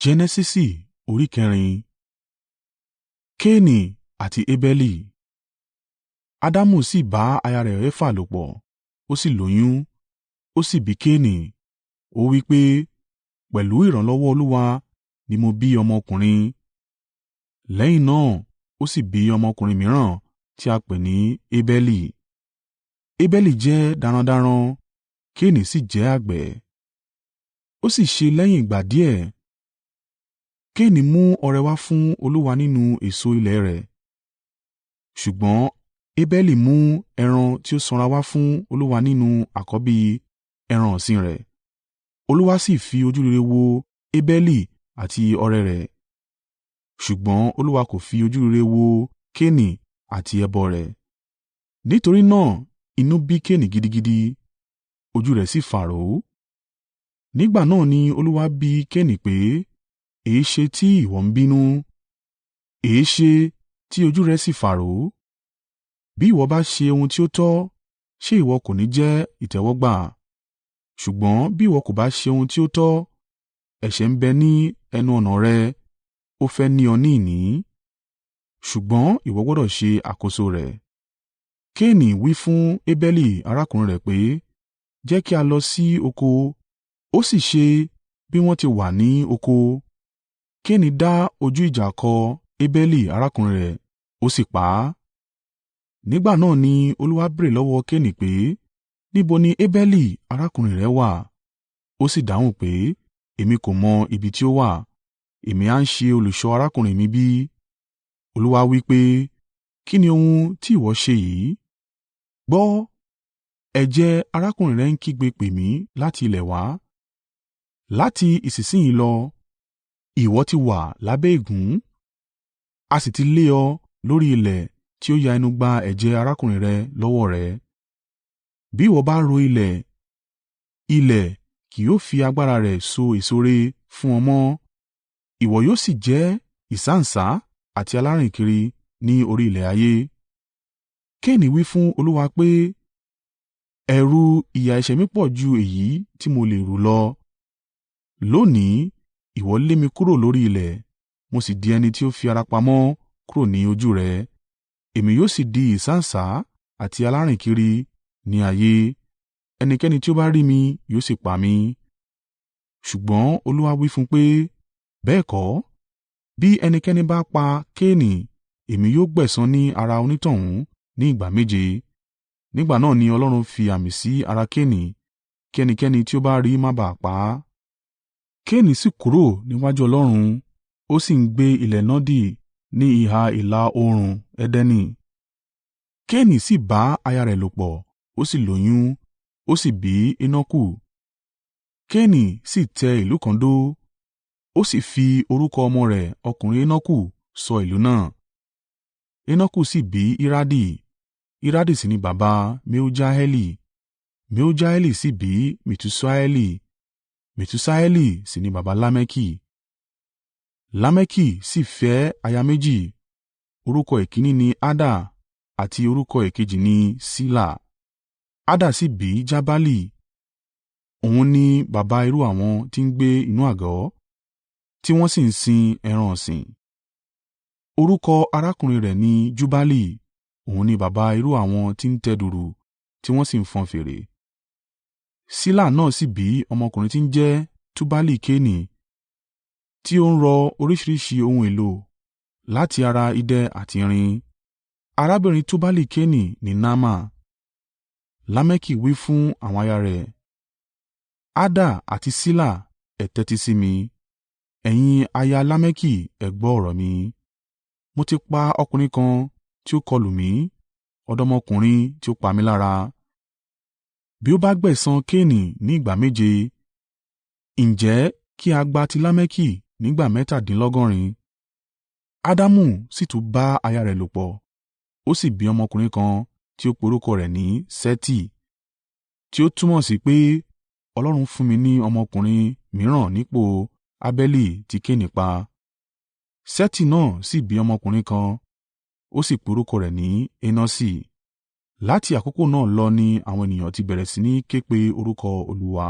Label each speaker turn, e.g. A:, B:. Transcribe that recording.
A: Genesisi orí kẹrin. Kaini àti Abeli. Adamu sì bá aya rẹ̀ Efa lòpọ̀, ó sì lóyún, ó sì bí Kaini. Ó wí pé, “Pẹ̀lú ìrànlọ́wọ́ Olúwa ni mo bí ọmọ ọkùnrin.” Lẹ́yìn náà, ó sì bí ọmọkùnrin mìíràn tí a pè ní Abeli. Abeli jẹ́ darandaran, Kaini sì jẹ́ àgbẹ̀. Ó sì ṣe lẹ́yìn ìgbà díẹ̀, Kaini mú ọrẹ wá fún Olúwa nínú èso ilẹ̀ rẹ̀. Ṣùgbọ́n Abeli mú ẹran tí ó sanra wá fún Olúwa nínú àkọ́bí ẹran ọ̀sìn rẹ̀. Olúwa sì fi ojú rere wo Abeli àti ọrẹ rẹ̀, ṣùgbọ́n Olúwa kò fi ojú rere wo Kaini àti ẹbọ rẹ̀. Nítorí náà inú bí Kaini gidigidi, ojú rẹ̀ sì fàró. Nígbà náà ni Olúwa bi Kaini pé, “Èéṣe tí ìwọ ń bínú? Èéṣe tí ojú rẹ sì fàró? Bí ìwọ bá ṣe ohun tí ó tọ́, ṣé ìwọ kò ní jẹ́ ìtẹ́wọ́gbà? Ṣùgbọ́n bí ìwọ kò bá ṣe ohun tí ó tọ́, ẹ̀ṣẹ̀ ń bẹ ní ẹnu-ọ̀nà rẹ, ó fẹ́ ní ọ ní ìní, ṣùgbọ́n ìwọ gbọdọ̀ ṣe àkóso rẹ̀.” Kaini wí fún Abeli arákùnrin rẹ̀ pé, “Jẹ́ kí a lọ sí oko.” Ó sì ṣe bí wọ́n ti wà ní oko, Kaini dá ojú ìjà kọ Abeli arákùnrin rẹ̀, ó sì pa á. Nígbà náà ni Olúwa béèrè lọ́wọ́ Kaini pé, “Níbo ni Abeli arákùnrin rẹ wà?” Ó sì dáhùn pé, “Èmi kò mọ ibi tí ó wà. Èmi ha ń ṣe olùṣọ́ arákùnrin mi bí?” Olúwa wí pé, “Kí ni ohun tí ìwọ ṣe yìí? Gbọ́, ẹ̀jẹ̀ arákùnrin rẹ ń kígbe pè mí láti ilẹ̀ wá. Láti ìsinsin yìí lọ, ìwọ ti wà lábẹ́ ègún, a sì ti lé ọ lórí ilẹ̀ tí ó ya ẹnu gba ẹ̀jẹ̀ arákùnrin rẹ lọ́wọ́ rẹ. Bí ìwọ bá ro ilẹ̀, ilẹ̀ kì yóò fi agbára rẹ̀ so èso rere fún ọ mọ́. Ìwọ yóò sì jẹ́ ìsáǹsá àti aláìrínkiri ní orí ilẹ̀ ayé.” Kaini wí fún Olúwa pé, “Ẹ̀rù ìyà ẹ̀ṣẹ̀ mi pọ̀ ju èyí tí mo lè rù lọ. Lónìí, ìwọ lé mi kúrò lórí ilẹ̀, mo sì di ẹni tí ó fi ara pamọ́ kúrò ní ojú rẹ, èmi yóò sì di ìsáǹsá àti aláìrínkiri ní ayé, ẹnikẹ́ni tí ó bá rí mi yóò sì pa mí.” Ṣùgbọ́n Olúwa wí fún un pé, “Bẹ́ẹ̀ kọ́, bí ẹnikẹ́ni bá pa Kaini, èmi yóò gbẹ̀san ní ara onítọ̀hún ní ìgbà méje.” Nígbà náà ni Ọlọ́run fi àmì sí ara Kaini, kí ẹnikẹ́ni tí ó bá rí i má ba à pa á. Kaini sì kúrò níwájú Ọlọ́run, ó sì ń gbé ilẹ̀ Nodi ní ìhà ìlà-oòrùn Edeni. Kaini sì bá aya rẹ̀ lòpọ̀, ó sì lóyún, ó sì bí Enoku. Kaini sì tẹ ìlú kan dó, ó sì fi orúkọ ọmọ rẹ̀ ọkùnrin Enoku sọ ìlú náà. Enoku sì bí Iradi, Iradi sì ni baba Mehujaeli, Mehujaeli sì bí Metusaeli, Metusaeli sì ni baba Lameki. Lameki sì fẹ́ aya méjì, orúkọ èkínní ní Ada àti orúkọ èkejì ní Silla. Ada sì bí Jabali, òun ni baba irú àwọn tí ń gbé inú àgọ́, tí wọ́n sì ń sin ẹran ọ̀sìn. Orúkọ arákùnrin rẹ̀ ní Jubali, òun ni baba irú àwọn tí ń tẹ dùùrù tí wọ́n sì ń fọn fèrè. Silla náà sì bí ọmọkùnrin tí ń jẹ́ Tubali-Keini tí ó ń rọ oríṣìíríṣìí ohun èlò láti ara idẹ àti irin. Arábìnrin Tubali-Keini ní Naama. Lameki wí fún àwọn aya rẹ̀, “Ada àti Silla, ẹ tẹ́tí sí mi; ẹ̀yin aya Lameki ẹ gbọ́ ọ̀rọ̀ mi. Mo ti pa ọkùnrin kan tí ó kọlù mí, ọ̀dọ́mọkùnrin tí ó pa mí lára. Bí ó bá gbẹ̀san Kaini ní ìgbà méje, ǹjẹ́ kí a gba ti Lameki nígbà mẹ́tàdínlọ́gọ́rin?” Adamu sì tún bá aya rẹ̀ lòpọ̀, ó sì bí ọmọkùnrin kan tí ó pe orúkọ rẹ̀ ní Seti, tí ó túmọ̀ sí pé, “Ọlọ́run fún mi ní ọmọkùnrin mìíràn nípò Abeli tí Kaini pa.” Seti náà sì bí ọmọkùnrin kan, ó sì pe orúkọ rẹ̀ ní Enoṣi. Láti àkókò náà lọ ni àwọn ènìyàn ti bẹ̀rẹ̀ sí ní ké pe orúkọ Olúwa.